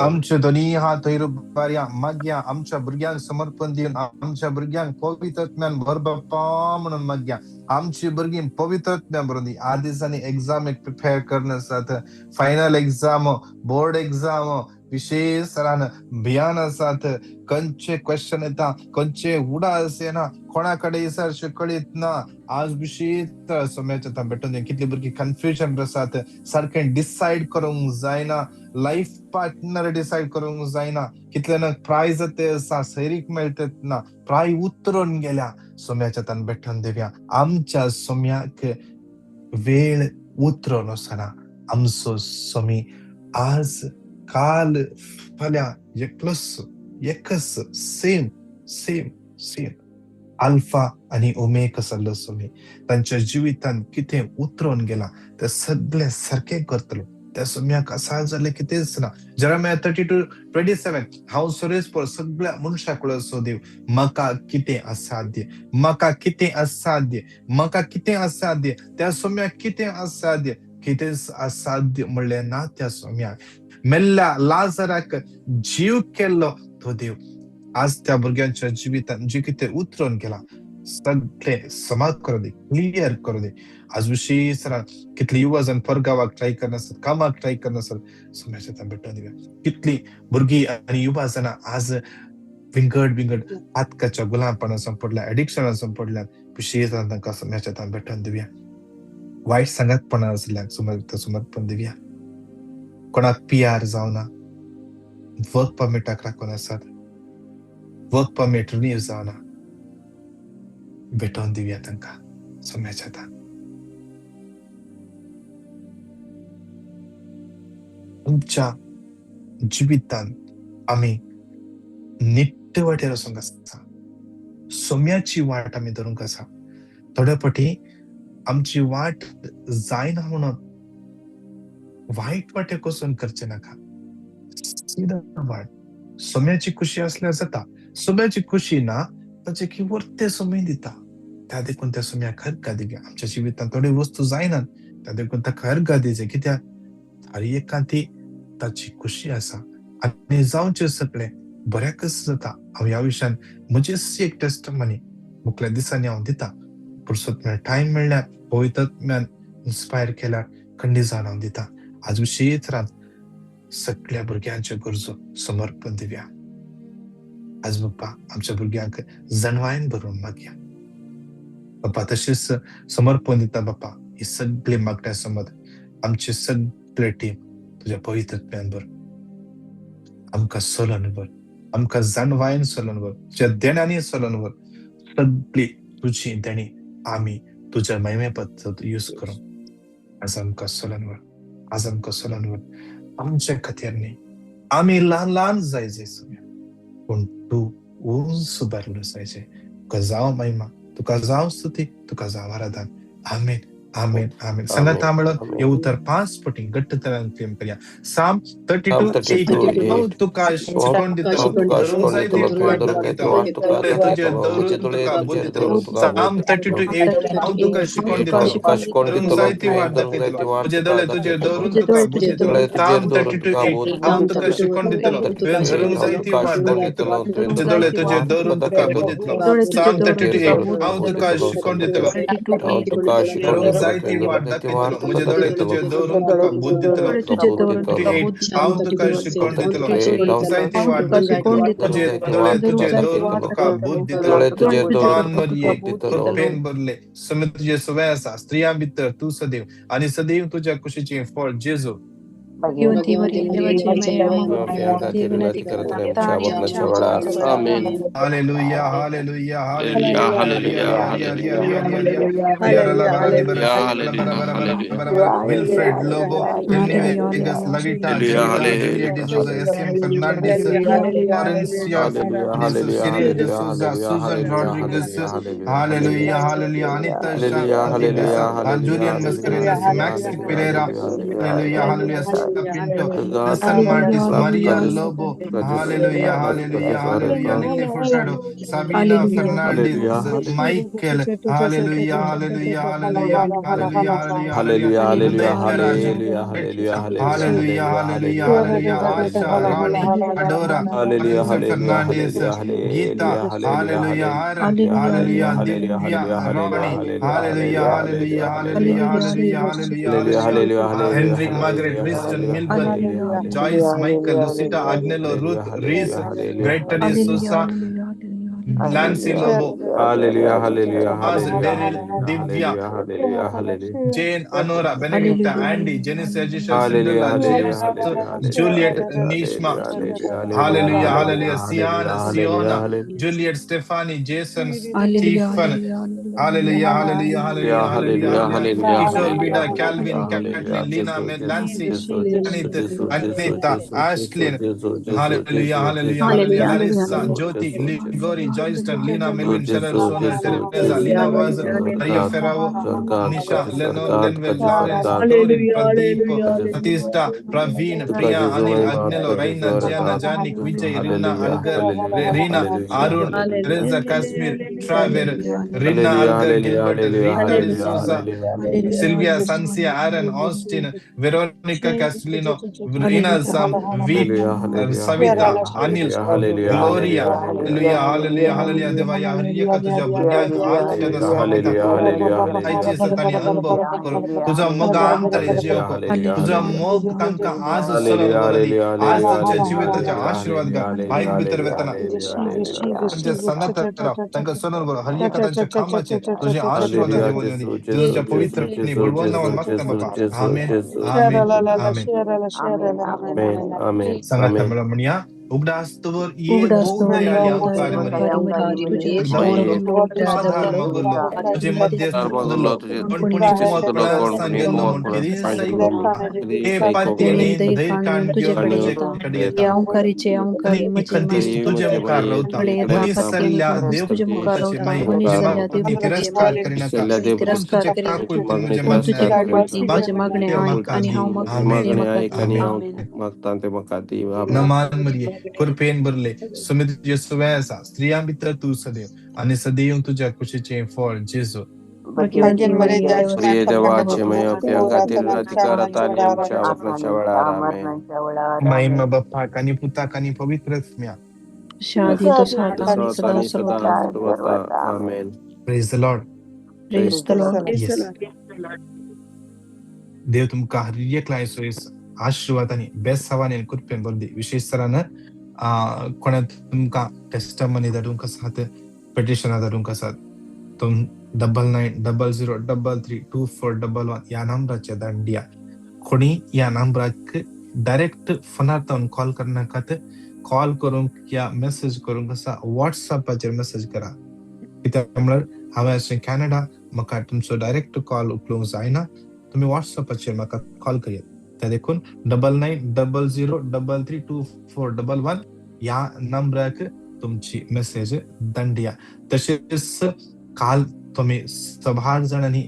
आमचे दोनी हात थंय रुबारया मागया, आमच्या भुरग्यांक समर्पण दिवन आमच्या भुरग्यांक पवित्रत्म्यान भर बाप्पा म्हणून मागया. आमची भुरगीं पवित्रत्म्यान भरून दी. आ दिसांनी एग्जामीक प्रिपेर करून आसात, फायनल एग्जाम, बोर्ड एग्जाम, विशेष सरान भियान आसात, खंयचे क्वेश्चन येता, खंयचे उडास येना, कोणा कडेन सारशें कळीत ना. आज विशेष सोम्याच्या भेटून कितली भुरगीं कन्फ्युजन आसात, सारकें डिसायड करूंक जायना, लायफ पार्टनर डिसायड करूंक जायना, कितल्यान प्रायज ते आसा सैरीक मेळटत ना, प्राय उतरून गेल्या. सोम्याच्या तान भेटून दिवया. आमच्या सोम्याक वेळ उतरून वचना. आमचो सोमी आज काल फाल्यां एकलोच, एकच, सेम सेम सेम, अल्फा आनी ओमेग आसलो सोमी. तांच्या जिवितांत कितें उतरून गेलां तें सगळें सारकें करतलो. त्या सोम्याक असा जालें कितेंच ना. जेरेमिया 32:27 हांव सुरेश सगळ्या मनशा कडेन असो देव, म्हाका कितें असाध्य, म्हाका कितें असाध्य, म्हाका कितें असाध्य. त्या सोम्याक कितें असाध्य, कितेंच असाध्य म्हणलें ना त्या सोम्याक. मेल्ल्या लाजराक जीव केल्लो तो देव आज त्या भुरग्यांच्या जिवितांत जे कितें उतरून गेला सगळे समाज करूं दी, क्लियर करूं दी. आज विशेष कितली युवा जण परगावाक ट्राय करनासत, कामाक ट्राय करनासत, सोम्याच्या भेटून दिवया. कितली भुरगीं आनी युवा जाणां आज विंगड विंगड पातकाच्या गुलामपणासून पडल्या, एडिक्शनासून पडल्या, विशेष तांकां सोम्याच्या भेटून दिवया. वायट सांगातपणा आसल्यान समर्पण दिवया. कोणाक पी आर जावना, वर्क परमिटाक राखून आसात, वर्क परमिट रिन्यू जावना, भेटोवन दिवया तांकां सोम्याच्या. आमच्या जिवितान आमी निट्ट वाटेर वचूंक आसा, सोम्याची वाट आमी धरूंक आसा. थोड्या फावटी आमची वाट जायना म्हणून वायट वाटे वचून करचें नाका. सिदा वाट सोम्याची खुशी आसल्यार जाता, सोम्याची खुशी ना ताचे की वर्ते सोमे दिता, त्या देखून त्या सोम्याक हरका दिवया. आमच्या जिवितांत थोड्यो वस्तू जायनात, त्या देखून ताका हरका दिवचें, कित्याक हर एकांत ती ताची खुशी आसा आनी जावचें सगळें बऱ्याकच जाता. हांव ह्या विशयान म्हजेच एक टेस्टमनी मुखल्या दिसांनी हांव दिता. फुरसत मेळ्ळ्यार, टायम मेळ्ळ्यार, पवित्र इन्स्पायर केल्यार खंडीत जावन हांव दिता. आज विशेष रात सगळ्या भुरग्यांच्यो गरजो समर्पण दिवया. आज बाप्पा आमच्या भुरग्यांक जणवायन भरून मागया बाप्पा. तशेंच समर्पण दिता बाप्पा ही सगळी मागण्या समज आमचे सगळे टीम तुज्या पवित्र भर, आमकां सोलन भर, आमकां जाणवायन सोलन भर, तुज्या देण्यांनी सोलन भर. सगळी तुजी देणी आमी तुज्या महिमे पद्दत यूज करूं. आज आमकां सोलन भर, आज आमकां सोलन भर. आमच्या खातीर न्ही, आमी ल्हान ल्हान जाय जाय सगळ्या, पूण तूं उंच उबारलो जाय. तुका जावं महिमा, तुका जावं स्तुती, तुका जावं आराधन. आमेन, आमेन, आमेन. सांगाता म्हणून हे उतर 5 पटी घट्ट तरान क्लेम करया. साम 32:8. हांव तुका शिकोवन दितलो, धरूंक जाय ती वाट दाखयतलो, तुजेर दवरून तुका बोध दितलो. साम 32:8. हांव तुका शिकोवन दितलो, धरूंक जाय ती वाट दाखयतलो, तुजे दोळे तुजेर दवरून तुका बोध दितलो. साम 32:8. हांव तुका शिकोवन दितलो, धरूंक जाय ती वाट दाखयतलो, तुजे दोळे तुजेर दवरून तुका बोध दितलो. साम 32:8. हांव तुका शिकोवन दितलो, धरूंक जाय ती वाट दाखयतलो, म्हजे दोळे तुजेर दवरून तुका बोध दितलो. 8. हांव तुका शिकोवन दितलो, जाय ती वाट दाखयतलो, तुजे दोळे तुजेर दवरून तुका बोध दितलो. पान मरये कृपेन भरले, समे तुजे सवय आसा, स्त्रियां भितर तूं सदैव आनी सदैव तुज्या कुशीचें फळ जेजू. Hallelujah, hallelujah, hallelujah, hallelujah. Wilfred Lobo, Henry Vegas, Lavita, Julia D'Souza, S.M. Fernandez, Florencia Cyril D'Souza, Susan Rodriguez, Hallelujah, Hallelujah, Anita Shanti Desa, Julian Mascarenas, Max Pereira, Hallelujah, Hallelujah, Pinto, Nelson Martis, Maria Lobo, Hallelujah, Hallelujah, Hallelujah, Lily Furtado, Sabina Fernandez, Michael, Hallelujah, Hallelujah, Hallelujah, Hallelujah,
Hallelujah, Hallelujah, Hallelujah, Hallelujah,
Hallelujah, Hallelujah, Hallelujah, Asha, Rani, Adora,
Hallelujah,
Fernandez, Geeta, Hallelujah, Aaron, Hallelujah, Divya, Rani, Hallelujah, Hallelujah, Hallelujah, Hallelujah, Hallelujah, Hallelujah, Henry, Margaret, Winston, Milburn, Joyce, Michael, Lucita, Agnello, Ruth, Reese, Great Sousa, Nancy Lobo,
Hallelujah, Hallelujah,
Az, Daryl, Divya,
Hallelujah, Hallelujah,
Jane, Anora, Benedicta, Andy, Janice, Ajisha, Cinderella, James, Juliet, Nishma, Hallelujah, Hallelujah, Sian, Siona, Juliet, Stephanie, Jason, Stephen, Hallelujah, Hallelujah, Hallelujah, Hallelujah,
Hallelujah,
Kishore, Bida, Calvin, Kathleen, Lina, Nancy, Anit, Anita, Ashlyn, Hallelujah, Hallelujah, Hallelujah, Larissa, Jyoti, Ligori, Joyston, Lina, Melvin, Cheryl, Sonal, Teresa, Lina Vaz, Maria Ferrao, Nisha, Lenore, Lenwell, Lawrence, Dorin, Pradeep, Batista, Praveen, Priya, Anil, Agnello, Raina, Gianna, Janik, Vijay, Rina, Algar, Reena, Arun, Teresa, Kashmir, Traver, Rina, Algar, Gilbert, Rita D'Souza, Sylvia, Sancia, Aaron, Austin, Veronica Castellino, Rina Sam, V, Savita, Anil, Gloria, Hallelujah, Hallelujah, hallelujah hallelujah देवा ह्या हर एका तुज्या भुरग्यांक आज तुज्या समर्पिता आयची दिसा तांणी अनुभव करूं तुजो मोग आमकां जियोको तुजो मोग तांकां आज चलोवन व्हरली आज तांच्या जिविताचे आशीर्वाद घाल बायक भितर वतना तांच्या सांगात राव तांकां चलोवन व्हर हर एका तांच्या कामाचेर तुजे आशीर्वाद दिवनी तुज्या पवित्र आनी बळवंत नांवान मागता बापा आमेन आमेन आमेन. सांगात म्हणून म्हणया उगडास दवर ये भोव दयाळी अंकार मरिये आधार मगुल्लो तुझे मध्यस्थ उदलो कोणपणी कुमत गेल्लो म्हूण केदी हे पात्येणे धैर्य काण घेवन तुजे कडेन येता आनी खंतीस्त तुजे मुखार रावता मनीस सल्ल्या देव पुताचे माये मागणी तिरस्कार करिनाका पूण तुजे काकुळतीन म्हजें मागणें म्हाका दी. आमेन आमेन. नमान मरिये कृपेन भरले सुमित तुजे सुवें आसा स्त्रियां भितर तूं सदैव आनी सदैव तुज्या कुशीचें फळ जेजू.
प्रिय देवाचे खातीर अधिकार आता आणि आमच्या मरणाच्या वेळार. आमेन.
महिमा बाप्पाक आनी पुताक आनी पवित्र आत्म्याक.
सदा सदा सर्वथा. आमेन.
Praise the Lord.
Praise the Lord.
Yes. देव तुमकां हर एकल्या सोयीस आशीर्वाद आनी बेसावानी आनी कृपेन भरदी. विशेष तरान कोणा तुमकां टेस्टमनी धाडूंक आसात पिटिशनां धाडूंक आसात तुम 9900 33 2411 ह्या नंबराचेर धाडून दिया. कोणी ह्या नंबराक डायरेक्ट फोनार जावन कॉल करनाकात कॉल करूंक या मेसेज करूंक आसा वॉट्सएपाचेर मेसेज करा. कित्याक म्हळ्यार हांवें अशें कॅनडा म्हाका तुमचो डायरेक्ट कॉल उखलूंक जायना तुमी वॉट्सएपाचेर म्हाका कॉल करयात. त्या देखून 9900 33 2411 ह्या नंबराक तुमची मेसेज धाडया. तशेंच काल तुमी सभार जाणांनी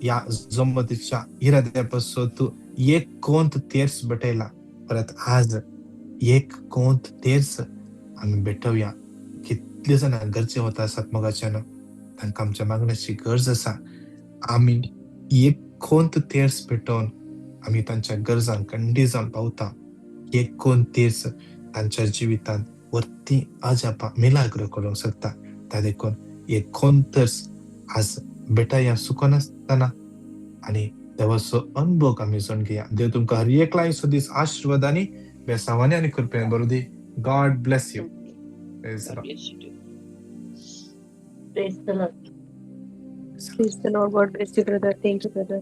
ह्या जमतीच्या इराद्या पासून एक कोंत तेर्स भेटयला परत आज एक कोंत तेर्स आमी भेटोवया. कितले जाणां गरजे वता आसात मोगाच्यान तांकां आमच्या मागण्याची गरज आसा. आमी एक कोंत तेर्स भेटोवन आमी तांच्या गरजांक खंडी जावन पावता. एक कोंत तेर्स तांच्या जिवितांत वरती अजापां मिलाग्र करूंक शकता. त्या देखून एक कोंत तेर्स आज भेटया चुकनासतना आनी देवाचो अनुभव आमी जाण घेया. देव तुमकां हर एकल्या दीस आशीर्वाद आनी बेसावानी आनी कृपेन भरूं दी. God bless you. Praise the Lord.
Praise the Lord.
Praise the Lord. God bless you, brother. Thank you, brother.